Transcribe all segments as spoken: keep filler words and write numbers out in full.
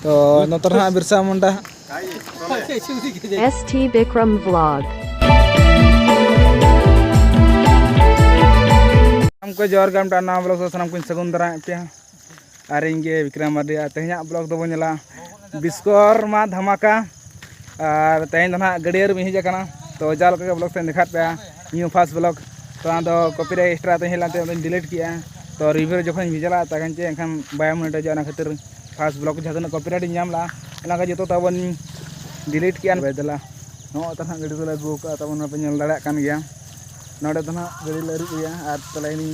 ᱛᱚ ᱱᱚᱛᱮ ᱨᱮ ᱦᱟᱸᱜ Birsa Munda. S T Bikram Vlog. ᱥᱟᱱᱟᱢ ᱠᱚ ᱡᱚᱦᱟᱨ ᱜᱮ, ᱢᱤᱫᱴᱟᱝ ᱱᱟᱣᱟ ᱵᱞᱚᱜ ᱥᱮ ᱥᱟᱱᱟᱢ ᱠᱚᱧ ᱥᱟᱹᱜᱩᱱ ᱫᱟᱨᱟᱢᱮᱫ ᱯᱮᱭᱟ᱾ ᱟᱨ ᱤᱧ ᱜᱮ ᱵᱤᱠᱨᱚᱢ ᱢᱟᱨᱰᱤ᱾ ᱟᱨ ᱛᱮᱦᱮᱧᱟᱜ ᱵᱞᱚᱜ ᱫᱚᱵᱚᱱ ᱧᱮᱞᱟ ᱵᱤᱥᱠᱚᱨᱢᱟ ᱫᱷᱟᱢᱟᱠᱟ᱾ ᱟᱨ ᱛᱮᱦᱮᱧ ᱫᱚ ᱱᱟᱦᱟᱜ ᱜᱟᱹᱰᱭᱟᱹ ᱨᱮ ᱦᱮᱡ ᱟᱠᱟᱱᱟ᱾ ᱛᱚ ᱡᱟ ᱞᱮᱠᱟ ᱜᱮ ᱵᱞᱚᱜ ᱥᱮᱫ ᱫᱮᱠᱷᱟᱣᱮᱫ ᱯᱮᱭᱟ, ᱱᱤᱭᱩ ᱯᱷᱟᱥᱴ ᱵᱞᱚᱜ᱾ ᱛᱚ ᱚᱱᱟ ᱫᱚ ᱠᱚᱯᱤᱨᱟᱭᱤᱴ ᱥᱴᱨᱟᱭᱤᱠ ᱛᱮ ᱦᱮᱡ ᱞᱮᱱ ᱛᱮ ᱚᱱᱟᱧ ᱰᱤᱞᱤᱴ ᱠᱮᱜᱼᱟ᱾ ᱛᱚ ᱨᱤᱵᱷᱤᱭᱩ ᱨᱮ ᱡᱚᱠᱷᱚᱱᱤᱧ ᱵᱷᱮᱡᱟᱞᱟ, ᱛᱚᱠᱷᱚᱱ ᱪᱮᱫ ᱮᱱᱠᱷᱟᱱ ᱵᱟᱭ ᱢᱚᱱᱮᱴᱟᱭᱤᱡᱚᱜᱼᱟ, ᱚᱱᱟ ᱠᱷᱟᱹᱛᱤᱨ ᱯᱷᱟᱥᱴ ᱵᱞᱚᱜ ᱡᱟᱦᱟᱸ ᱛᱤᱱᱟᱹᱜ ᱠᱚᱯᱤᱨᱟᱭᱤᱴ ᱤᱧ ᱧᱟᱢ ᱞᱮᱜᱼᱟ, ᱚᱱᱟ ᱠᱚ ᱡᱚᱛᱚ ᱛᱟᱵᱚᱱ ᱰᱤᱞᱤᱴ ᱠᱮᱜᱼᱟ᱾ ᱵᱟᱭ ᱫᱮᱞᱟ, ᱱᱚᱜᱼᱚᱭ ᱛᱚ ᱱᱟᱦᱟᱜ ᱜᱟᱹᱰᱤ ᱫᱚᱞᱮ ᱟᱹᱜᱩ ᱟᱠᱟᱫᱼᱟ, ᱛᱟᱵᱚᱱ ᱚᱱᱟ ᱯᱮ ᱧᱮᱞ ᱫᱟᱲᱮᱭᱟᱜ ᱠᱟᱱ ᱜᱮᱭᱟ᱾ ᱱᱚᱰᱮ ᱫᱚ ᱱᱟᱦᱟᱜ ᱜᱟᱹᱰᱤ ᱞᱮ ᱟᱹᱨᱩᱵ ᱮᱭᱟ ᱟᱨ ᱛᱟᱦᱞᱮ ᱤᱧ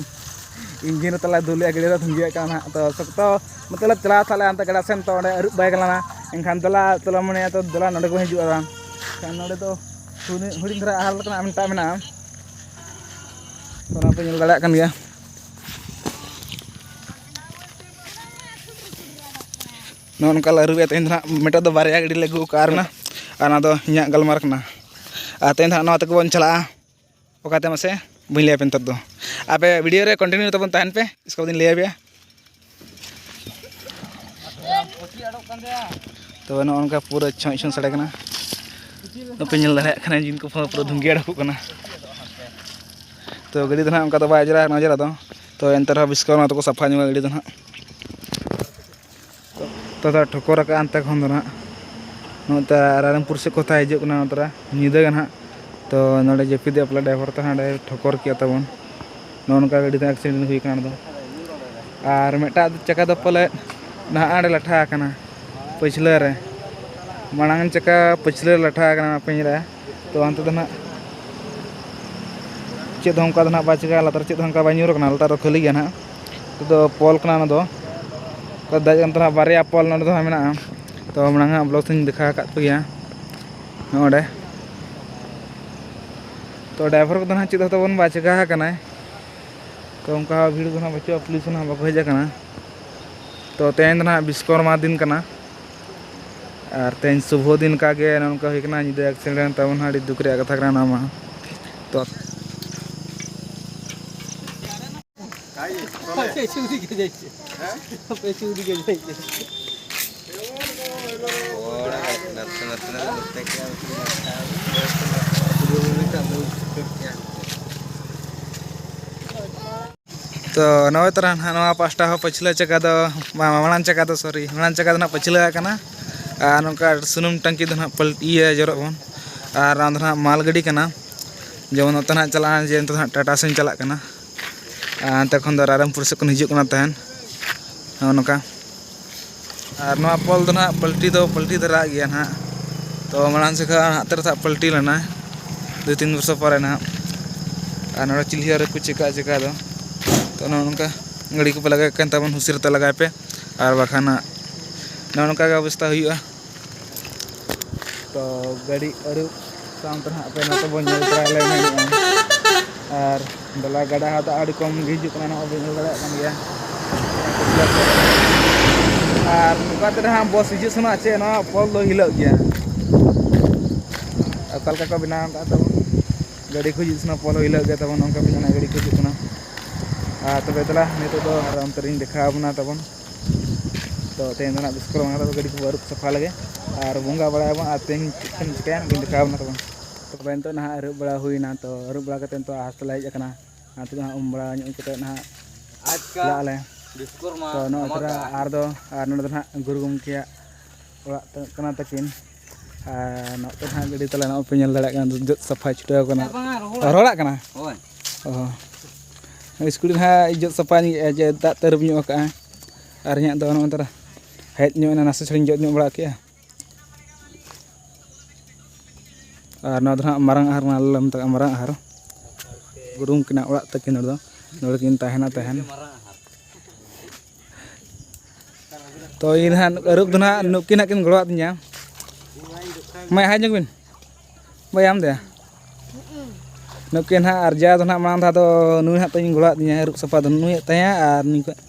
ᱤᱧᱡᱤᱱ ᱨᱮ ᱛᱟᱞᱟ ᱫᱩᱞᱮᱜᱼᱟ, ᱜᱟᱹᱰᱤ ᱫᱚ ᱫᱷᱩᱸᱡᱟᱹᱜ ᱠᱟᱱᱟ ᱱᱟᱦᱟᱜ᱾ ᱛᱚ ᱥᱚᱠᱛᱚ ᱢᱚᱛᱞᱚᱵ ᱪᱟᱞᱟᱣ ᱛᱟᱦᱞᱮ ᱦᱟᱱᱛᱮ ᱜᱟᱰᱟ ᱥᱮᱱ, ᱛᱚ ᱚᱸᱰᱮ ᱟᱹᱨᱩᱵ ᱵᱟᱭ ᱜᱟᱱ ᱞᱮᱱᱟ᱾ ᱮᱱᱠᱷᱟᱱ ᱫᱮᱞᱟ ᱛᱚᱞᱟ ᱢᱚᱱᱮᱭᱟ, ᱛᱚ ᱫᱮᱞᱟ ᱱᱚᱰᱮ ᱜᱮᱵᱚᱱ ᱦᱤᱡᱩᱜᱼᱟ᱾ ᱮᱱᱠᱷᱟᱱ ᱱᱚᱰᱮ ᱫᱚ ᱦᱩᱰᱤᱧ ᱦᱩᱰᱤᱧ ᱫᱷᱟᱨᱟ ᱟᱦᱟᱨ ᱞᱮᱠᱟᱱᱟᱜ ᱢᱤᱫᱴᱟᱝ ᱢᱮᱱᱟᱜᱼᱟ, ᱛᱚ ᱚᱱᱟ ᱯᱮ ᱧᱮᱞ ᱫᱟᱲᱮᱭᱟᱜ ᱠᱟᱱ ᱜᱮᱭᱟ᱾ ᱱᱚᱜᱼᱚ ᱱᱚᱝᱠᱟ ᱞᱮ ᱟᱹᱨᱩᱵᱮᱜᱼᱟ ᱛᱮᱦᱮᱧ ᱫᱚ ᱱᱟᱦᱟᱜ᱾ ᱢᱤᱫᱴᱟᱝ ᱫᱚ ᱵᱟᱨᱭᱟ ᱜᱟᱹᱰᱤ ᱞᱮ ᱟᱹᱜᱩ ᱟᱠᱟᱫᱼᱟ ᱟᱨ ᱚᱱᱟ, ᱟᱨ ᱚᱱᱟ ᱫᱚ ᱤᱧᱟᱹᱜ ᱜᱟᱞᱢᱟᱨᱟᱣ ᱠᱟᱱᱟ᱾ ᱟᱨ ᱛᱮᱦᱮᱧ ᱫᱚ ᱱᱟᱦᱟᱜ ᱱᱚᱣᱟ ᱛᱮᱜᱮ ᱵᱚᱱ ᱪᱟᱞᱟᱜᱼᱟ᱾ ᱚᱠᱟᱛᱮ ᱢᱟᱥᱮ ᱵᱟᱹᱧ ᱞᱟᱹᱭᱟᱯᱮ ᱱᱤᱛᱚᱜ ᱫᱚ᱾ ᱟᱯᱮ ᱵᱷᱤᱰᱤᱭᱳ ᱨᱮ ᱠᱚᱱᱴᱤᱱᱤᱭᱩ ᱛᱟᱵᱚᱱ ᱛᱟᱦᱮᱱ ᱯᱮ, ᱤᱥᱠᱮ ᱵᱟᱫ ᱤᱧ ᱞᱟᱹᱭᱟᱯᱮᱭᱟ᱾ ᱛᱚᱵᱮ ᱱᱚᱜᱼᱚ ᱱᱚᱝᱠᱟ ᱯᱩᱨᱟᱹ ᱪᱷᱚᱸᱪ ᱪᱷᱚᱸᱪ ᱥᱟᱰᱮ ᱠᱟᱱᱟ᱾ ᱟᱯᱮ ᱧᱮᱞ ᱫᱟᱲᱮᱭᱟᱜ ᱠᱟᱱᱟ, ᱤᱧᱡᱤᱱ ᱠᱚ ᱯᱩᱨᱟᱹ, ᱯᱩᱨᱟᱹ ᱫᱷᱩᱝᱜᱤᱭᱟᱹ ᱚᱰᱚᱠᱚᱜ ᱠᱟᱱᱟ᱾ ᱛᱚ ᱜᱟᱹᱰᱤ ᱫᱚ ᱱᱟᱦᱟᱜ ᱚᱱᱠᱟ ᱫᱚ ᱵᱟᱭ ᱚᱡᱽᱨᱟ ᱠᱟᱱᱟ ᱚᱡᱽᱨᱟ ᱫᱚ᱾ ᱛᱚ ᱮᱱᱛᱮ ᱨᱮᱦᱚᱸ ᱵᱤᱥᱠᱚᱨᱢᱟ ᱛᱟᱠᱚ ᱥᱟᱯᱷᱟ ᱧᱚᱜᱟ ᱜᱟᱹᱰᱤ ᱫᱚ ᱱᱟᱦᱟᱜ᱾ ᱛᱚ ᱫᱟ ᱴᱷᱚᱠᱚᱨ ᱟᱠᱟᱫᱼᱟ ᱚᱱᱛᱮ ᱠᱷᱚᱱ ᱫᱚ ᱱᱟᱦᱟᱜ᱾ ᱱᱚᱛᱮ ᱨᱟᱭᱨᱚᱝᱯᱩᱨ ᱥᱮᱫ ᱠᱚ ᱛᱟᱦᱮᱸ ᱦᱤᱡᱩᱜ ᱠᱟᱱᱟ, ᱱᱚᱛᱮ ᱧᱤᱫᱟᱹ ᱜᱮ ᱱᱟᱦᱟᱜ᱾ ᱛᱚ ᱱᱚᱰᱮ ᱡᱟᱹᱯᱤᱫ ᱮᱫ ᱯᱟᱞᱮ ᱰᱨᱟᱭᱵᱷᱟᱨ ᱛᱟᱦᱮᱸ ᱱᱚᱰᱮ ᱴᱷᱚᱠᱚᱨ ᱠᱮᱫᱼᱟ ᱛᱟᱵᱚᱱ᱾ ᱱᱚᱜᱼᱚ ᱱᱚᱝᱠᱟ ᱜᱟᱹᱰᱤ ᱫᱚ ᱮᱠᱥᱤᱰᱮᱱᱴ ᱦᱩᱭ ᱠᱟᱱᱟ ᱱᱚᱰᱮ ᱫᱚ᱾ ᱟᱨ ᱢᱤᱫᱴᱟᱜ ᱪᱟᱠᱟ ᱫᱚ ᱯᱟᱞᱮ ᱱᱟᱦᱟᱜ ᱟᱸᱰᱮ ᱞᱟᱴᱷᱟ ᱟᱠᱟᱱᱟ ᱯᱟᱹᱪᱷᱞᱟᱹ ᱨᱮ, ᱢᱟᱲᱟᱝ ᱪᱟᱠᱟ ᱯᱟᱹᱪᱷᱞᱟᱹ ᱨᱮ ᱞᱟᱴᱷᱟ ᱟᱠᱟᱱᱟ, ᱚᱱᱟ ᱯᱮᱧ ᱨᱮ᱾ ᱛᱚ ᱚᱱᱛᱮ ᱫᱚ ᱱᱟᱦᱟᱜ ᱪᱮᱫ ᱦᱚᱸ ᱚᱱᱠᱟ ᱫᱚ ᱱᱟᱦᱟᱜ ᱵᱟᱭ ᱪᱤᱠᱟ, ᱞᱟᱛᱟᱨ ᱪᱮᱫ ᱦᱚᱸ ᱚᱱᱠᱟ ᱵᱟᱭ ᱧᱩᱨ ᱟᱠᱟᱱᱟ, ᱞᱟᱛᱟᱨ ᱫᱚ ᱠᱷᱟᱹᱞᱤ ᱜᱮᱭᱟ ᱱᱟᱦᱟᱜ᱾ ᱱᱤᱛᱚᱜ ᱫᱚ ᱯᱚᱞ ᱠᱟᱱᱟ ᱚᱱᱟ ᱫᱚ᱾ ᱛᱚ ᱫᱮᱡ ᱠᱟᱱ ᱛᱟᱦᱮᱱᱟ ᱵᱟᱨᱭᱟ ᱯᱚᱞ ᱱᱚᱰᱮ ᱫᱚ ᱦᱟᱸᱜ ᱢᱮᱱᱟᱜᱼᱟ᱾ ᱛᱚ ᱢᱟᱲᱟᱝ ᱦᱟᱸᱜ ᱵᱞᱚᱜ ᱥᱮᱫ ᱤᱧ ᱫᱮᱠᱷᱟᱣ ᱟᱠᱟᱫ ᱯᱮᱜᱮᱭᱟ ᱱᱚᱰᱮ᱾ ᱛᱚ ᱰᱨᱟᱭᱵᱷᱟᱨ ᱠᱚᱫᱚ ᱱᱟᱦᱟᱜ ᱪᱮᱫ ᱦᱚᱸ ᱛᱟᱵᱚᱱ ᱵᱟᱭ ᱪᱤᱠᱟ ᱟᱠᱟᱱᱟᱭ᱾ ᱛᱚ ᱚᱱᱠᱟ ᱵᱷᱤᱲ ᱫᱚ ᱱᱟᱦᱟᱜ ᱵᱟᱹᱪᱩᱜᱼᱟ, ᱯᱩᱞᱤᱥ ᱦᱚᱸ ᱱᱟᱦᱟᱜ ᱵᱟᱠᱚ ᱦᱮᱡ ᱟᱠᱟᱱᱟ᱾ ᱛᱚ ᱛᱮᱦᱮᱧ ᱫᱚ ᱱᱟᱦᱟᱜ ᱵᱤᱥᱠᱚᱨᱢᱟ ᱫᱤᱱ ᱠᱟᱱᱟ᱾ ᱟᱨ ᱛᱮᱦᱮᱧ ᱥᱩᱵᱷᱚ ᱫᱤᱱ ᱞᱮᱠᱟ ᱜᱮ ᱱᱚᱝᱠᱟ ᱦᱩᱭ ᱠᱟᱱᱟ, ᱧᱤᱫᱟᱹ ᱮᱠᱥᱤᱰᱮᱱᱴ ᱛᱟᱵᱚᱱ ᱦᱟᱸᱜ, ᱟᱹᱰᱤ ᱫᱩᱠ ᱨᱮᱭᱟᱜ ᱠᱟᱛᱷᱟ ᱠᱟᱱᱟ ᱱᱚᱣᱟ ᱢᱟ᱾ ᱛᱚ ᱯᱮᱪᱷᱩ ᱫᱤᱠᱮ ᱡᱟᱭᱪᱷᱮ, ᱯᱮᱪᱷᱩ ᱫᱤᱠᱮ ᱡᱟᱭᱪᱷᱮ᱾ ᱛᱚ ᱱᱚᱜᱼᱚᱭ ᱛᱚᱨᱟ ᱱᱟᱦᱟᱜ ᱱᱚᱣᱟ ᱯᱟᱥᱴᱟ ᱦᱚᱸ ᱯᱟᱹᱪᱷᱞᱟᱹ ᱪᱟᱠᱟ ᱫᱚ, ᱵᱟᱝ, ᱢᱟᱲᱟᱝ ᱪᱟᱠᱟ ᱫᱚ, ᱥᱚᱨᱤ, ᱢᱟᱲᱟᱝ ᱪᱟᱠᱟ ᱫᱚ ᱱᱟᱦᱟᱜ ᱯᱟᱹᱪᱷᱞᱟᱹ ᱟᱠᱟᱱᱟ᱾ ᱟᱨ ᱱᱚᱝᱠᱟ ᱥᱩᱱᱩᱢ ᱴᱟᱝᱠᱤ ᱫᱚ ᱱᱟᱦᱟᱜ ᱯᱟᱞ-, ᱤᱭᱟᱹ ᱡᱚᱨᱚᱜ ᱵᱚᱱ᱾ ᱟᱨ ᱚᱱᱟ ᱫᱚ ᱱᱟᱦᱟᱜ ᱢᱟᱞ ᱜᱟᱹᱰᱤ ᱠᱟᱱᱟ, ᱡᱮᱢᱚᱱ ᱱᱚᱛᱮ ᱱᱟᱦᱟᱜ ᱪᱟᱞᱟᱜᱼᱟ, ᱡᱮ ᱱᱤᱛᱚᱜ ᱱᱟᱦᱟᱜ ᱴᱟᱴᱟ ᱥᱮᱫ ᱪᱟᱞᱟᱜ ᱠᱟᱱᱟ᱾ ᱟᱨ ᱚᱱᱛᱮ ᱠᱷᱚᱱ ᱫᱚ ᱨᱟᱭᱨᱚᱝᱯᱩᱨ ᱥᱮᱫ ᱠᱷᱚᱱ ᱦᱤᱡᱩᱜ ᱠᱟᱱᱟ ᱛᱟᱦᱮᱱ, ᱱᱚᱜᱼᱚ ᱱᱚᱝᱠᱟ᱾ ᱟᱨ ᱱᱚᱣᱟ ᱯᱳᱞ ᱫᱚ ᱱᱟᱦᱟᱜ ᱯᱟᱞᱴᱤ ᱫᱚ ᱯᱟᱞᱴᱤ ᱫᱷᱟᱨᱟᱜ ᱜᱮᱭᱟ ᱱᱟᱦᱟᱜ᱾ ᱛᱚ ᱢᱟᱲᱟᱝ ᱡᱚᱠᱷᱟ ᱦᱟᱱᱛᱮ ᱨᱮ ᱱᱟᱦᱟᱜ ᱯᱟᱞᱴᱤ ᱞᱮᱱᱟ, ᱫᱩᱭ ᱛᱤᱱ ᱵᱚᱪᱷᱚᱨ ᱯᱚᱨᱮ ᱱᱟᱦᱟᱜ᱾ ᱟᱨ ᱱᱚᱰᱮ ᱪᱤᱞᱦᱤ ᱟᱹᱨᱩ ᱠᱚ ᱪᱮᱠᱟ ᱪᱮᱠᱟ ᱫᱚ᱾ ᱛᱚ ᱱᱚᱜᱼᱚ ᱱᱚᱝᱠᱟ ᱜᱟᱹᱰᱤ ᱠᱚᱯᱮ ᱞᱟᱜᱟᱭ ᱠᱟᱱ ᱛᱟᱵᱚᱱ, ᱦᱩᱥᱤᱨ ᱛᱮ ᱞᱟᱜᱟᱭ ᱯᱮ, ᱟᱨ ᱵᱟᱠᱷᱟᱱ ᱦᱟᱸᱜ ᱱᱚᱜᱼᱚ ᱱᱚᱝᱠᱟ ᱜᱮ ᱚᱵᱚᱥᱛᱟ ᱦᱩᱭᱩᱜᱼᱟ᱾ ᱛᱚ ᱜᱟᱹᱰᱤ ᱟᱹᱨᱩᱵ ᱥᱟᱶᱛᱮ ᱱᱟᱦᱟᱜ ᱟᱯᱮ ᱱᱚᱛᱮ ᱵᱚᱱ ᱧᱮᱞ ᱛᱚᱨᱟᱭᱟ ᱞᱮ ᱢᱮᱱᱮᱫᱼᱟ᱾ ᱟᱨ ᱫᱚᱞᱟ ᱜᱟᱰᱟ ᱦᱟᱣ ᱫᱚ ᱟᱹᱰᱤ ᱠᱚᱢ ᱜᱮ ᱦᱤᱡᱩᱜ ᱠᱟᱱᱟ, ᱱᱚᱜᱼᱚᱭ ᱵᱚᱱ ᱧᱮᱞ ᱫᱟᱲᱮᱭᱟᱜ ᱠᱟᱱ ᱜᱮᱭᱟ᱾ ᱟᱨ ᱱᱚᱝᱠᱟ ᱛᱮ ᱱᱟᱦᱟᱜ ᱵᱚᱥ ᱦᱤᱡᱩᱜ ᱥᱮᱱᱚᱜ ᱪᱮᱫ ᱱᱚᱣᱟ ᱯᱳᱞ ᱫᱚ ᱦᱤᱞᱟᱹᱜ ᱜᱮᱭᱟ᱾ ᱚᱠᱟ ᱞᱮᱠᱟ ᱠᱚ ᱵᱮᱱᱟᱣ ᱟᱠᱟᱫ ᱛᱟᱵᱚᱱ, ᱜᱟᱹᱰᱤ ᱠᱚ ᱦᱤᱡᱩᱜ ᱥᱮᱱᱚᱜ ᱯᱳᱞ ᱦᱚᱸ ᱦᱤᱞᱟᱹᱜ ᱜᱮ ᱛᱟᱵᱚᱱ, ᱚᱱᱠᱟ ᱵᱮᱱᱟᱣ ᱜᱟᱹᱰᱤ ᱠᱚ ᱦᱤᱡᱩᱜ ᱠᱟᱱᱟ᱾ ᱟᱨ ᱛᱚᱵᱮ ᱫᱮᱞᱟ ᱱᱤᱛᱚᱜ ᱫᱚ ᱟᱨ ᱚᱱᱛᱮ ᱨᱤᱧ ᱫᱮᱠᱷᱟᱣ ᱟᱵᱚᱱᱟ ᱛᱟᱵᱚᱱ᱾ ᱛᱚ ᱛᱮᱦᱮᱧ ᱫᱚ ᱱᱟᱦᱟᱜ ᱵᱤᱥᱠᱚᱨ ᱵᱟᱝᱞᱟ ᱫᱚ ᱜᱟᱹᱰᱤ ᱠᱚ ᱟᱹᱨᱩᱵ ᱥᱟᱯᱷᱟ ᱞᱮᱜᱮ ᱟᱨ ᱵᱚᱸᱜᱟ ᱵᱟᱲᱟᱭᱟᱵᱚᱱ, ᱟᱨ ᱛᱮᱦᱮᱧ ᱪᱮᱫ ᱠᱚᱧ ᱪᱤᱠᱟᱹᱭᱟ ᱚᱱᱟᱧ ᱫᱮᱠᱷᱟᱣ ᱟᱵᱚᱱᱟ ᱛᱟᱵᱚᱱ᱾ ᱛᱚᱵᱮ ᱱᱤᱛᱚᱜ ᱱᱟᱦᱟᱜ ᱟᱹᱨᱩᱵ ᱵᱟᱲᱟ ᱦᱩᱭᱱᱟ, ᱛᱚ ᱟᱹᱨᱩᱵ ᱵᱟᱲᱟ ᱠᱟᱛᱮ ᱱᱤᱛᱚᱜ ᱦᱟᱥᱯᱟᱛᱟᱞ ᱦᱮᱡ ᱟᱠᱟᱱᱟ᱾ ᱟᱨ ᱱᱤᱛᱚᱜ ᱫᱚ ᱱᱟᱦᱟᱜ ᱩᱢ ᱵᱟᱲᱟ ᱧᱚᱜ ᱠᱟᱛᱮ ᱱᱟᱦᱟᱜ ᱪᱟᱞᱟᱜ ᱟᱞᱮ᱾ ᱛᱚ ᱱᱚᱜᱼᱚᱭ ᱛᱚᱨᱟ ᱟᱨ ᱫᱚ, ᱟᱨ ᱱᱚᱰᱮ ᱫᱚ ᱱᱟᱦᱟᱜ ᱜᱩᱨᱩ ᱜᱚᱢᱠᱮᱭᱟᱜ ᱚᱲᱟᱜ ᱛᱟ-, ᱠᱟᱱᱟ ᱛᱟᱹᱠᱤᱱ᱾ ᱟᱨ ᱱᱚᱛᱮ ᱱᱟᱦᱟᱜ ᱜᱟᱹᱰᱤ ᱛᱟᱞᱮ ᱱᱚᱜᱼᱚᱭ ᱯᱮ ᱧᱮᱞ ᱫᱟᱲᱮᱭᱟᱜ ᱠᱟᱱᱟ, ᱡᱚᱛ ᱥᱟᱯᱷᱟᱭ ᱪᱷᱩᱴᱟᱹᱣ ᱠᱟᱱᱟ᱾ ᱦᱮᱸ, ᱵᱟᱝᱟ, ᱨᱚᱦᱚᱲᱟᱜ᱾ ᱨᱚᱦᱚᱲᱟᱜ ᱠᱟᱱᱟ? ᱦᱳᱭ᱾ ᱚ᱾ ᱥᱠᱩᱞ ᱱᱟᱦᱟᱜ ᱡᱚᱛ ᱥᱟᱯᱷᱟ ᱧᱚᱜ ᱮᱫᱼᱟ, ᱡᱮ ᱫᱟᱜ ᱛᱮ ᱟᱹᱨᱩᱵ ᱧᱚᱜ ᱟᱠᱟᱜᱼᱟ᱾ ᱟᱨ ᱤᱧᱟᱹᱜ ᱫᱚ ᱱᱚᱜᱼᱚᱭ ᱛᱚᱨᱟ ᱦᱮᱡ ᱧᱚᱜ ᱮᱱᱟ, ᱱᱟᱥᱮ ᱪᱷᱟᱲᱤᱧ ᱡᱚᱫ ᱧᱚᱜ ᱵᱟᱲᱟ ᱠᱮᱜᱼᱟ᱾ ᱟᱨ ᱱᱚᱣᱟ ᱫᱚ ᱱᱟᱦᱟᱜ ᱢᱟᱨᱟᱝ ᱟᱦᱟᱨ, ᱚᱱᱟ ᱞᱮ ᱢᱮᱛᱟᱜᱼᱟ ᱢᱟᱨᱟᱝ ᱟᱦᱟᱨ᱾ ᱜᱩᱨᱩ ᱩᱱᱠᱤᱱᱟᱜ ᱚᱲᱟᱜ ᱛᱟᱹᱠᱤᱱ, ᱱᱚᱰᱮ ᱫᱚ, ᱱᱚᱰᱮ ᱠᱤᱱ ᱛᱟᱦᱮᱱᱟ ᱛᱟᱦᱮᱱ᱾ ᱛᱚ ᱤᱧ ᱱᱟᱦᱟᱜ ᱟᱹᱨᱩᱵ ᱫᱚ ᱱᱟᱦᱟᱜ ᱱᱩᱠᱤᱱ ᱱᱟᱦᱟᱜ ᱠᱤᱱ ᱜᱚᱲᱚᱣᱟᱫᱤᱧᱟ᱾ ᱢᱟ ᱦᱟᱭ ᱧᱚᱜ ᱵᱤᱱ᱾ ᱵᱟᱭ ᱟᱢ ᱫᱚᱭᱟ? ᱱᱩᱠᱤᱱ ᱱᱟᱦᱟᱜ ᱟᱨ ᱡᱟ ᱫᱚ ᱱᱟᱦᱟᱜ ᱢᱟᱲᱟᱝ ᱫᱷᱟᱣ ᱫᱚ ᱱᱩᱭ ᱱᱟᱦᱟᱜ ᱛᱟᱹᱧ ᱜᱚᱲᱚᱣᱟᱫᱤᱧᱟ ᱟᱹᱨᱩᱵ ᱥᱟᱯᱷᱟ ᱫᱚ, ᱱᱩᱭ ᱛᱟᱦᱮᱸᱭᱟ ᱟᱨ ᱱᱩᱭ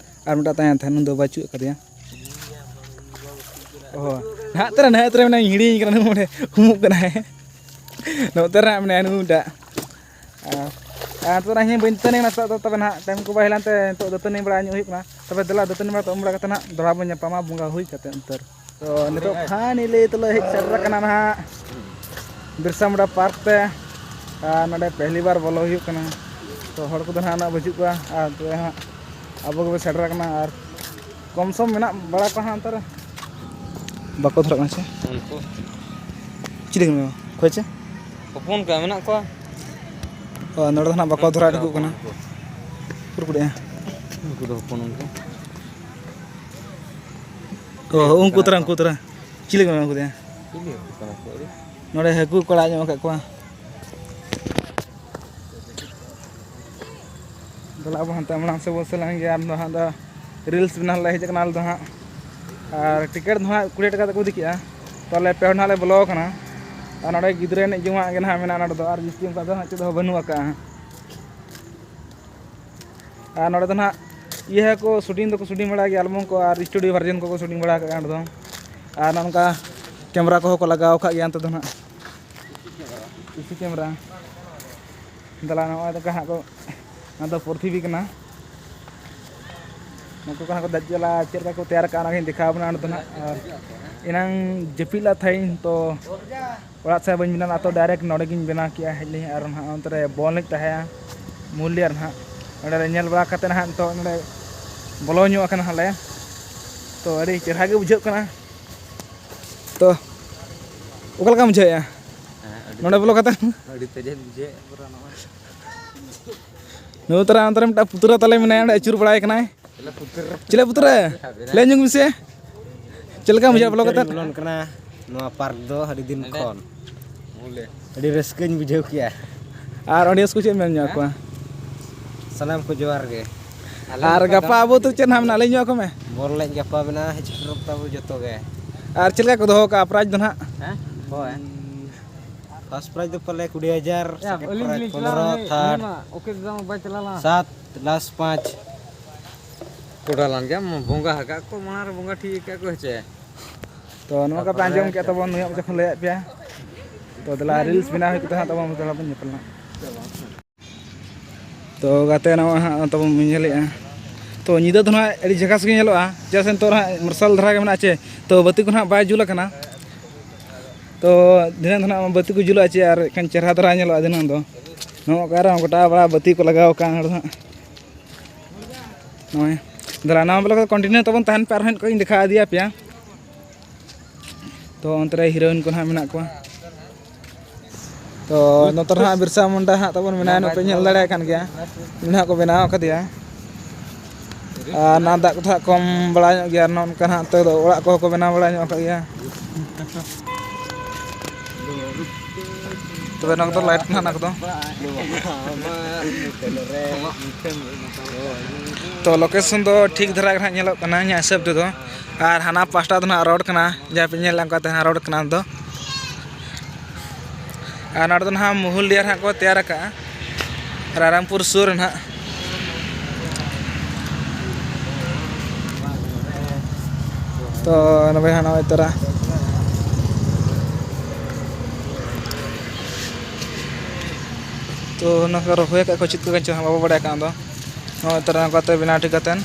ᱟᱨ ᱢᱤᱫᱴᱟᱜ ᱛᱟᱦᱮᱸ ᱛᱟᱦᱮᱸ, ᱱᱩᱭ ᱫᱚ ᱵᱟᱹᱪᱩᱜ ᱟᱠᱟᱫᱮᱭᱟ᱾ ᱚ, ᱱᱟᱦᱟᱜ ᱛᱚᱨᱟ, ᱱᱟᱦᱟᱜ ᱛᱚᱨᱟ ᱢᱮᱱᱟᱭ, ᱦᱤᱲᱤᱧ ᱠᱟᱱᱟ ᱱᱩᱭ, ᱱᱚᱰᱮ ᱩᱢᱩᱜ ᱠᱟᱱᱟᱭ᱾ ᱱᱚᱛᱮ ᱨᱮ ᱢᱮᱱᱟᱭᱟ ᱱᱩᱭ ᱴᱟᱜ᱾ ᱟᱨ, ᱟᱨ ᱱᱤᱛᱚᱜ ᱫᱚ ᱤᱧ ᱵᱟᱹᱧ ᱫᱟᱹᱛᱟᱹᱱᱤ ᱠᱟᱱᱟ, ᱥᱮᱛᱟᱜ ᱫᱚ ᱛᱚᱵᱮ ᱱᱟᱦᱟᱜ ᱴᱟᱭᱤᱢ ᱠᱚ ᱵᱟᱭ ᱦᱩᱭ ᱞᱮᱱᱛᱮ ᱱᱤᱛᱚᱜ ᱫᱟᱹᱛᱟᱹᱱᱤ ᱵᱟᱲᱟ ᱧᱚᱜ ᱦᱩᱭᱩᱜ ᱠᱟᱱᱟ᱾ ᱛᱚᱵᱮ ᱫᱮᱞᱟ ᱫᱟᱹᱛᱟᱹᱱᱤ ᱵᱟᱲᱟ ᱛᱮ ᱩᱢ ᱵᱟᱲᱟ ᱠᱟᱛᱮ ᱱᱟᱦᱟᱜ ᱫᱚᱦᱲᱟ ᱵᱚᱱ ᱧᱟᱯᱟᱢᱟ ᱵᱚᱸᱜᱟ ᱦᱩᱭ ᱠᱟᱛᱮ ᱩᱛᱟᱹᱨ᱾ ᱛᱚ ᱱᱤᱛᱚᱜ ᱯᱷᱟᱭᱱᱮᱞᱤ ᱛᱚᱞᱮ ᱦᱮᱡ ᱥᱮᱴᱮᱨ ᱟᱠᱟᱱᱟ ᱱᱟᱦᱟᱜ ᱵᱤᱨᱥᱟ ᱢᱩᱱᱰᱟ ᱯᱟᱨᱠ ᱛᱮ᱾ ᱟᱨ ᱱᱚᱰᱮ ᱯᱮᱦᱞᱤ ᱵᱟᱨ ᱵᱚᱞᱚ ᱦᱩᱭᱩᱜ ᱠᱟᱱᱟ᱾ ᱛᱚ ᱦᱚᱲ ᱠᱚᱫᱚ ᱱᱟᱦᱟᱜ ᱩᱱᱟᱹᱜ ᱵᱟᱹᱪᱩᱜ ᱠᱚᱣᱟ᱾ ᱟᱨ ᱛᱚᱵᱮ ᱦᱟᱸᱜ ᱟᱵᱚ ᱜᱮᱵᱚ ᱥᱮᱴᱮᱨ ᱟᱠᱟᱱᱟ᱾ ᱟᱨ ᱠᱚᱢ ᱥᱚᱢ ᱢᱮᱱᱟᱜ ᱵᱟᱲᱟ ᱠᱚᱣᱟ ᱦᱟᱸᱜ ᱚᱱᱛᱮ ᱨᱮ᱾ ᱵᱟᱠᱚ ᱫᱷᱚᱨᱟᱜ ᱠᱟᱱᱟ ᱥᱮ? ᱩᱱᱠᱩ ᱪᱤᱞᱤ ᱠᱟᱱᱟ? ᱚᱠᱚᱭ ᱪᱮ? ᱦᱚᱯᱚᱱ ᱠᱚ ᱢᱮᱱᱟᱜ ᱠᱚᱣᱟ᱾ ᱚ, ᱱᱚᱰᱮ ᱫᱚ ᱱᱟᱦᱟᱜ ᱵᱟᱠᱚ ᱫᱷᱚᱨᱟᱣ ᱴᱷᱤᱠᱚᱜ ᱠᱟᱱᱟ᱾ ᱩᱱᱠᱩ ᱫᱚ ᱦᱚᱯᱚᱱ ᱩᱱᱠᱩ᱾ ᱚ, ᱩᱱᱠᱩ ᱛᱚᱨᱟ, ᱩᱱᱠᱩ ᱛᱚᱨᱟ᱾ ᱪᱤᱞᱤ ᱠᱟᱱᱟ ᱩᱱᱠᱩ ᱫᱚ? ᱪᱤᱞᱤ ᱠᱟᱱᱟ ᱠᱚ? ᱱᱚᱰᱮ ᱦᱟᱹᱠᱩ ᱠᱚ ᱟᱲᱟᱜ ᱧᱚᱜ ᱟᱠᱟᱫ ᱠᱚᱣᱟ᱾ ᱫᱮᱞᱟ ᱟᱵᱚ ᱦᱟᱱᱛᱮ ᱢᱟᱲᱟᱝ ᱥᱮᱫ ᱵᱚᱱ ᱥᱮᱱ ᱞᱮᱱ ᱜᱮ᱾ ᱟᱨ ᱫᱚ ᱦᱟᱸᱜ ᱫᱚ reels ᱵᱮᱱᱟᱣ ᱞᱮ ᱦᱮᱡ ᱟᱠᱟᱱᱟ ᱟᱞᱮ ᱫᱚ ᱦᱟᱸᱜ᱾ ᱟᱨ ᱴᱤᱠᱤᱴ ᱫᱚ ᱦᱟᱸᱜ ᱠᱩᱲᱤ ᱴᱟᱠᱟ ᱛᱮᱠᱚ ᱤᱫᱤ ᱠᱮᱜᱼᱟ᱾ ᱛᱚ ᱟᱞᱮ ᱯᱮ ᱦᱚᱲ ᱱᱟᱦᱟᱜ ᱞᱮ ᱵᱚᱞᱚ ᱟᱠᱟᱱᱟ᱾ ᱟᱨ ᱱᱚᱰᱮ ᱜᱤᱫᱽᱨᱟᱹ ᱮᱱᱮᱡ ᱡᱚᱢᱟᱜ ᱜᱮ ᱱᱟᱦᱟᱜ ᱢᱮᱱᱟᱜᱼᱟ ᱱᱚᱰᱮ ᱫᱚ᱾ ᱟᱨ ᱡᱟᱹᱥᱛᱤ ᱚᱱᱠᱟ ᱫᱚ ᱦᱟᱸᱜ ᱪᱮᱫ ᱦᱚᱸ ᱵᱟᱹᱱᱩᱜ ᱟᱠᱟᱜᱼᱟ᱾ ᱟᱨ ᱱᱚᱰᱮ ᱫᱚ ᱱᱟᱦᱟᱜ ᱤᱭᱟᱹ ᱠᱚ shooting ᱫᱚᱠᱚ shooting ᱵᱟᱲᱟᱭ ᱜᱮᱭᱟ, ᱟᱞᱵᱚᱢ ᱠᱚ ᱟᱨ studio version ᱠᱚᱠᱚ shooting ᱵᱟᱲᱟ ᱟᱠᱟᱜᱼᱟ ᱱᱚᱰᱮ ᱫᱚ᱾ ᱟᱨ ᱱᱚᱜᱼᱚ ᱱᱚᱝᱠᱟ camera ᱠᱚᱦᱚᱸ ᱠᱚ ᱞᱟᱜᱟᱣ ᱟᱠᱟᱫ ᱜᱮᱭᱟ ᱱᱚᱛᱮ ᱫᱚ ᱱᱟᱦᱟᱜ᱾ CC camera᱾ ᱫᱮᱞᱟ ᱱᱚᱜᱼᱚᱭ ᱫᱚ ᱦᱟᱸᱜ ᱠᱚ, ᱱᱚᱣᱟ ᱫᱚ ᱯᱨᱤᱛᱷᱤᱵᱤ ᱠᱟᱱᱟ᱾ ᱱᱩᱠᱩ ᱠᱚ ᱦᱟᱸᱜ ᱠᱚ ᱫᱮᱡ ᱪᱟᱞᱟᱜᱼᱟ, ᱪᱮᱫ ᱞᱮᱠᱟ ᱠᱚ ᱛᱮᱭᱟᱨ ᱠᱟᱜᱼᱟ, ᱚᱱᱟᱜᱤᱧ ᱫᱮᱠᱷᱟᱣ ᱟᱵᱚᱱᱟ ᱱᱚᱸᱰᱮ ᱫᱚ ᱦᱟᱸᱜ᱾ ᱟᱨ ᱮᱱᱟᱝ ᱡᱟᱹᱯᱤᱫ ᱞᱮᱫ ᱛᱟᱦᱮᱸᱧ, ᱛᱚ ᱚᱲᱟᱜ ᱥᱮᱫ ᱵᱟᱹᱧ ᱵᱮᱱᱟᱣ ᱞᱮᱫᱼᱟ, ᱛᱚ direct ᱱᱚᱸᱰᱮ ᱜᱤᱧ ᱵᱮᱱᱟᱣ ᱠᱮᱜᱼᱟ᱾ ᱦᱮᱡ ᱞᱤᱧ ᱟᱨ ᱱᱟᱦᱟᱜ ᱚᱱᱛᱮ ᱨᱮ ᱵᱚᱞ ᱮᱱᱮᱡ ᱛᱟᱦᱮᱸᱜᱼᱟ ᱢᱩᱞ ᱨᱮ ᱱᱟᱦᱟᱜ᱾ ᱱᱚᱸᱰᱮ ᱞᱮ ᱧᱮᱞ ᱵᱟᱲᱟ ᱠᱟᱛᱮᱫ ᱱᱟᱦᱟᱜ ᱱᱤᱛᱚᱜ ᱱᱚᱸᱰᱮ ᱵᱚᱞᱚ ᱧᱚᱜ ᱟᱠᱟᱱᱟ ᱦᱟᱸᱜ ᱞᱮ᱾ ᱛᱚ ᱟᱹᱰᱤ ᱪᱮᱦᱨᱟ ᱜᱮ ᱵᱩᱡᱷᱟᱹᱜ ᱠᱟᱱᱟ᱾ ᱛᱚ ᱚᱠᱟ ᱞᱮᱠᱟᱢ ᱵᱩᱡᱷᱟᱹᱣᱮᱫᱼᱟ ᱦᱮᱸ, ᱟᱹᱰᱤ ᱱᱚᱸᱰᱮ ᱵᱚᱞᱚ ᱛᱮᱡᱟᱜ, ᱠᱟᱛᱮᱫ? ᱟᱹᱰᱤ ᱛᱮᱡᱟᱜ ᱵᱩᱡᱷᱟᱹᱣᱮᱫᱼᱟ ᱯᱩᱨᱟᱹ ᱱᱚᱜᱼᱚᱭ᱾ ᱱᱚᱜᱼᱚ ᱛᱟᱨᱟ ᱚᱱᱛᱮ ᱨᱮ ᱢᱤᱫᱴᱟᱝ ᱯᱩᱛᱲᱟᱹ ᱛᱟᱞᱮ ᱢᱮᱱᱟᱭᱟ, ᱚᱸᱰᱮ ᱟᱹᱪᱩᱨ ᱵᱟᱲᱟᱭ ᱠᱟᱱᱟᱭ᱾ ᱪᱮᱞᱮ ᱯᱩᱛᱲᱟᱹ? ᱪᱮᱞᱮ ᱯᱩᱛᱲᱟᱹ? ᱞᱟᱹᱭ ᱧᱚᱜ ᱢᱮᱥᱮ, ᱪᱮᱫ ᱞᱮᱠᱟᱢ ᱵᱩᱡᱷᱟᱹᱣᱟ ᱵᱚᱞᱚ ᱤᱧ ᱠᱟᱛᱮᱫ? ᱵᱚᱞᱚᱱ ᱠᱟᱱᱟ ᱱᱚᱣᱟ ᱯᱟᱨᱠ ᱫᱚ ᱟᱹᱰᱤ ᱫᱤᱱ ᱠᱷᱚᱱ᱾ ᱟᱹᱰᱤ ᱨᱟᱹᱥᱠᱟᱹᱧ ᱵᱩᱡᱷᱟᱹᱣ ᱠᱮᱜᱼᱟ᱾ ᱟᱨ audience ᱠᱚ ᱪᱮᱫ ᱮᱢ ᱢᱮᱱ ᱧᱚᱜ ᱟᱠᱚᱣᱟ? ᱥᱟᱱᱟᱢ ᱠᱚ ᱡᱚᱦᱟᱨ ᱜᱮ᱾ ᱟᱨ ᱜᱟᱯᱟ ᱟᱵᱚ ᱫᱚ ᱪᱮᱫ ᱱᱟᱦᱟᱜ ᱢᱮᱱᱟᱜᱼᱟ, ᱞᱟᱹᱭ ᱧᱚᱜ ᱟᱠᱚ ᱢᱮ᱾ ᱵᱚᱞ ᱮᱱᱮᱡ ᱜᱟᱯᱟ ᱢᱮᱱᱟᱜᱼᱟ, ᱦᱤᱡᱩᱜ ᱥᱮᱴᱮᱨᱚᱜ ᱛᱟᱵᱚ ᱡᱚᱛᱚ ᱜᱮ᱾ ᱟᱨ ᱪᱮᱫ ᱞᱮᱠᱟ ᱠᱚ ᱫᱚᱦᱚ ᱠᱟᱜᱼᱟ prize ᱫᱚ ᱱᱟᱦᱟᱜ? ᱦᱮᱸ? ᱦᱳᱭ᱾ First prize ᱫᱚ ᱯᱟᱞᱮ ᱠᱩᱲᱤ ᱦᱟᱡᱟᱨ, second prize ᱯᱚᱱᱨᱚ, third ᱥᱟᱛ, last ᱯᱟᱸᱪ᱾ ᱠᱚᱰᱟ ᱞᱟᱝ ᱜᱮ ᱵᱚᱸᱜᱟ ᱟᱠᱟᱫ ᱠᱚ, ᱢᱟᱲᱟᱝ ᱨᱮ ᱵᱚᱸᱜᱟ ᱴᱷᱤᱠ ᱟᱠᱟᱫ ᱠᱚ ᱦᱮᱸ ᱪᱮ᱾ ᱛᱚ ᱱᱚᱣᱟ ᱠᱟᱛᱷᱟ ᱟᱸᱡᱚᱢ ᱠᱮᱫ ᱛᱟᱵᱚᱱ ᱱᱩᱭᱟᱜ ᱢᱚᱪᱟ ᱠᱷᱚᱱ ᱞᱟᱹᱭᱟᱫ ᱯᱮᱭᱟ᱾ ᱛᱚ ᱫᱮᱞᱟ reels ᱵᱮᱱᱟᱣ ᱦᱩᱭᱩᱜ ᱠᱟᱛᱮ ᱦᱟᱸᱜ ᱛᱟᱵᱚᱱ ᱫᱮᱞᱟ ᱵᱚᱱ ᱧᱮᱯᱮᱞ ᱱᱟ᱾ ᱛᱚ ᱜᱟᱛᱮ ᱱᱚᱣᱟ ᱦᱟᱸᱜ ᱛᱟᱵᱚᱱ ᱧᱮᱞᱮᱜᱼᱟ᱾ ᱛᱚ ᱧᱤᱫᱟᱹ ᱫᱚ ᱱᱟᱦᱟᱜ ᱟᱹᱰᱤ ᱡᱷᱟᱠᱟᱥ ᱜᱮ ᱧᱮᱞᱚᱜᱼᱟ, ᱪᱮᱫᱟᱜ ᱥᱮ ᱱᱤᱛᱚᱜ ᱱᱟᱦᱟᱜ ᱢᱟᱨᱥᱟᱞ ᱫᱷᱟᱨᱟ ᱜᱮ ᱢᱮᱱᱟᱜᱼᱟ ᱪᱮ, ᱛᱚ ᱵᱟᱹᱛᱤ ᱠᱚ ᱱᱟᱦᱟᱜ ᱵᱟᱭ ᱡᱩᱞ ᱟᱠᱟᱱᱟ᱾ ᱛᱚ ᱫᱷᱤᱱᱟᱹᱝ ᱫᱚ ᱱᱟᱦᱟᱜ ᱵᱟᱹᱛᱤ ᱠᱚ ᱡᱩᱞᱩᱜᱼᱟ ᱪᱮ, ᱟᱨ ᱮᱱᱠᱷᱟᱱ ᱪᱮᱦᱨᱟ ᱫᱷᱟᱨᱟ ᱧᱮᱞᱚᱜᱼᱟ ᱫᱷᱤᱱᱟᱹᱝ ᱫᱚ᱾ ᱱᱚᱜᱼᱚ ᱚᱠᱟᱨᱮ ᱜᱚᱴᱟ ᱵᱟᱲᱟ ᱵᱟᱹᱛᱤ ᱠᱚ ᱞᱟᱜᱟᱣ ᱟᱠᱟᱫ ᱦᱚᱲ ᱫᱚ ᱦᱟᱸᱜ᱾ ᱱᱚᱜᱼᱚᱭ ᱫᱮᱞᱟ ᱱᱟᱣᱟ ᱵᱞᱚᱜ ᱨᱮ ᱠᱚᱱᱴᱤᱱᱤᱭᱩ ᱛᱟᱵᱚᱱ ᱛᱟᱦᱮᱱ ᱯᱮ, ᱟᱨᱦᱚᱸ ᱠᱚᱧ ᱫᱮᱠᱷᱟ ᱤᱫᱤᱭᱟ ᱯᱮᱭᱟ᱾ ᱛᱚ ᱚᱱᱛᱮ ᱨᱮ ᱦᱤᱨᱳᱭᱤᱱ ᱠᱚ ᱱᱟᱦᱟᱜ ᱢᱮᱱᱟᱜ ᱠᱚᱣᱟ᱾ ᱛᱚ ᱱᱚᱛᱮ ᱨᱮ ᱦᱟᱸᱜ ᱵᱤᱨᱥᱟ ᱢᱩᱱᱰᱟ ᱦᱟᱸᱜ ᱛᱟᱵᱚᱱ ᱢᱮᱱᱟᱭᱟ, ᱱᱚᱜᱼᱚᱭ ᱯᱮ ᱧᱮᱞ ᱫᱟᱲᱮᱭᱟᱜ ᱠᱟᱱ ᱜᱮᱭᱟ, ᱩᱱᱤ ᱦᱟᱸᱜ ᱠᱚ ᱵᱮᱱᱟᱣ ᱟᱠᱟᱫᱮᱭᱟ᱾ ᱟᱨ ᱱᱚᱣᱟ ᱫᱟᱜ ᱠᱚᱫᱚ ᱦᱟᱸᱜ ᱠᱚᱢ ᱵᱟᱲᱟ ᱧᱚᱜ ᱜᱮᱭᱟ, ᱟᱨ ᱱᱚᱜᱼᱚ ᱱᱚᱝᱠᱟ ᱦᱟᱸᱜ ᱱᱤᱛᱚᱜ ᱫᱚ ᱚᱲᱟᱜ ᱠᱚᱦᱚᱸ ᱠᱚ ᱵᱮᱱᱟᱣ ᱵᱟᱲᱟ ᱧᱚᱜ ᱟᱠᱟᱫ ᱜᱮᱭᱟ᱾ ᱛᱚᱵᱮ ᱱᱚᱣᱟ ᱠᱚᱫᱚ ᱞᱟᱭᱤᱴ ᱱᱟᱦᱟᱜ ᱱᱚᱣᱟ ᱠᱚᱫᱚ᱾ ᱛᱚ ᱞᱳᱠᱮᱥᱚᱱ ᱫᱚ ᱴᱷᱤᱠ ᱫᱷᱟᱨᱟ ᱜᱮ ᱱᱟᱦᱟᱜ ᱧᱮᱞᱚᱜ ᱠᱟᱱᱟ ᱤᱧᱟᱹᱜ ᱦᱤᱥᱟᱹᱵ ᱛᱮᱫᱚ, ᱟᱨ ᱦᱟᱱᱟ ᱯᱟᱥᱴᱟ ᱫᱚ ᱱᱟᱦᱟᱜ ᱨᱳᱰ ᱠᱟᱱᱟ, ᱡᱟᱦᱟᱸ ᱯᱮ ᱧᱮᱞ ᱧᱟᱢ ᱠᱟᱱ ᱛᱟᱦᱮᱱᱟ ᱨᱳᱰ ᱠᱟᱱᱟ ᱫᱚ᱾ ᱟᱨ ᱱᱚᱰᱮ ᱫᱚ ᱱᱟᱦᱟᱜ ᱢᱚᱦᱩᱞᱰᱤᱦᱟ ᱨᱮ ᱦᱟᱸᱜ ᱠᱚ ᱛᱮᱭᱟᱨ ᱟᱠᱟᱜᱼᱟ, ᱨᱟᱭᱨᱚᱝᱯᱩᱨ ᱥᱩᱨ ᱨᱮ ᱱᱟᱦᱟᱜ᱾ ᱛᱚ ᱱᱚᱜᱼᱚᱭ ᱦᱟᱸᱜ ᱱᱚᱜᱼᱚᱭ ᱛᱚᱨᱟ᱾ ᱛᱚ ᱚᱱᱟ ᱠᱚ ᱨᱚᱦᱚᱭ ᱟᱠᱟᱫ ᱠᱚ ᱪᱮᱫ ᱠᱚ ᱠᱟᱱ ᱪᱚ ᱦᱟᱸᱜ ᱵᱟᱵᱚ ᱵᱟᱲᱟᱭ ᱠᱟᱱᱟ ᱫᱚ᱾ ᱱᱚᱜᱼᱚᱭ ᱛᱚᱨᱟ ᱱᱚᱝᱠᱟ ᱛᱮ ᱵᱮᱱᱟᱣ ᱴᱷᱤᱠ ᱠᱟᱛᱮᱱ᱾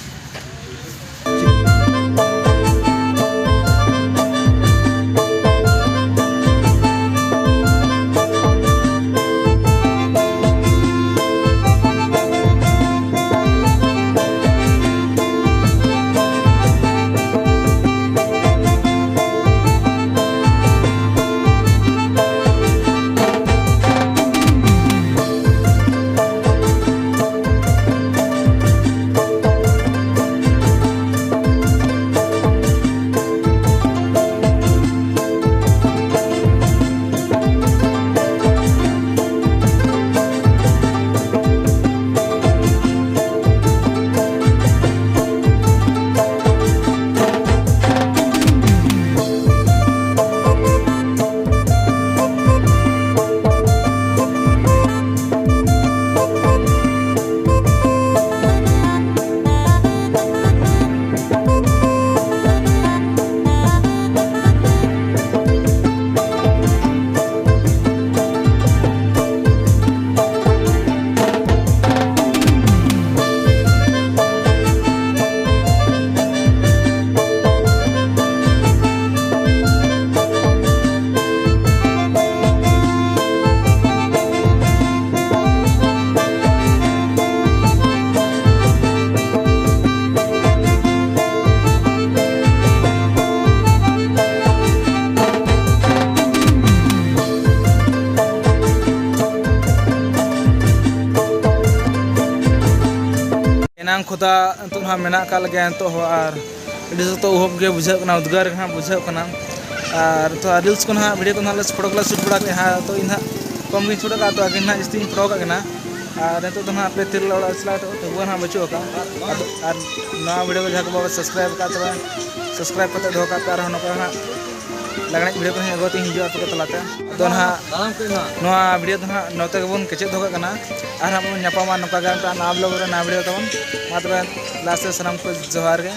ᱦᱚᱛᱟ ᱱᱤᱛᱚᱜ ᱱᱟᱦᱟᱜ ᱢᱮᱱᱟᱜ ᱟᱠᱟᱫ ᱞᱮᱜᱮᱭᱟ ᱱᱤᱛᱚᱜ ᱦᱚᱸ, ᱟᱨ ᱟᱹᱰᱤ ᱥᱚᱠᱛᱚ ᱩᱦᱩᱵ ᱜᱮ ᱵᱩᱡᱷᱟᱹᱜ ᱠᱟᱱᱟ, ᱩᱫᱽᱜᱟᱹᱨ ᱜᱮ ᱱᱟᱦᱟᱜ ᱵᱩᱡᱷᱟᱹᱜ ᱠᱟᱱᱟ᱾ ᱟᱨ ᱱᱤᱛᱚᱜ reels ᱠᱚ ᱱᱟᱦᱟᱜ, video ᱠᱚ ᱱᱟᱦᱟᱜ ᱞᱮ ᱯᱷᱳᱴᱳ ᱠᱚᱞᱮ shoot ᱵᱟᱲᱟ ᱠᱮᱫᱼᱟ ᱦᱟᱸᱜ, ᱛᱚ ᱤᱧ ᱱᱟᱦᱟᱜ ᱠᱚᱢ ᱜᱤᱧ shoot ᱟᱠᱟᱫᱼᱟ, ᱛᱚ ᱟᱹᱠᱤᱱ ᱱᱟᱦᱟᱜ ᱡᱟᱹᱥᱛᱤ ᱜᱤᱧ ᱯᱷᱳᱴᱳ ᱟᱠᱟᱫ ᱠᱤᱱᱟ᱾ ᱟᱨ ᱱᱤᱛᱚᱜ ᱫᱚ ᱱᱟᱦᱟᱜ ᱯᱮ ᱛᱤᱨᱞᱟᱹ ᱚᱲᱟᱜ ᱨᱮ ᱪᱟᱞᱟᱣ ᱠᱟᱛᱮ ᱛᱤᱸᱜᱩ ᱱᱟᱦᱟᱜ ᱵᱟᱹᱪᱩᱜ ᱟᱠᱟᱫᱼᱟ᱾ ᱟᱫᱚ ᱟᱨ ᱱᱚᱣᱟ video ᱠᱚ ᱡᱟᱦᱟᱸ ᱠᱚ ᱵᱟᱵᱚ subscribe ᱟᱠᱟᱫ ᱛᱟᱵᱚᱱᱟ, subscribe ᱠᱟᱛᱮ ᱫᱚᱦᱚ ᱠᱟᱜ ᱯᱮ, ᱟᱨᱦᱚᱸ ᱱᱚᱝᱠᱟ ᱱᱟᱦᱟᱜ ᱞᱟᱜᱽᱬᱮ video ᱠᱚ ᱱᱟᱦᱟᱜ ᱟᱹᱜᱩ ᱠᱟᱛᱮ ᱤᱧ ᱦᱤᱡᱩᱜᱼᱟ ᱟᱯᱮ ᱠᱚ ᱛᱟᱞᱟᱛᱮ᱾ ᱟᱫᱚ ᱱᱟᱦᱟᱜ ᱱᱚᱣᱟ video ᱫᱚ ᱱᱟᱦᱟᱜ ᱱᱚᱛᱮ ᱜᱮᱵᱚᱱ ᱠᱮᱪᱮᱫ ᱫᱚᱦᱚ ᱠᱟᱜ ᱠᱟᱱᱟ, ᱟᱨ ᱦᱟᱸᱜ ᱵᱚᱱ ᱧᱟᱯᱟᱢᱟ ᱱᱚᱝᱠᱟ ᱜᱮ ᱢᱤᱫᱴᱟᱝ ᱱᱟᱣᱟ vlog ᱨᱮ, ᱱᱟᱣᱟ video ᱛᱟᱵᱚᱱ᱾ ᱢᱟ ᱛᱚᱵᱮ last ᱨᱮ ᱥᱟᱱᱟᱢ ᱠᱚ ᱡᱚᱦᱟᱨ ᱜᱮ᱾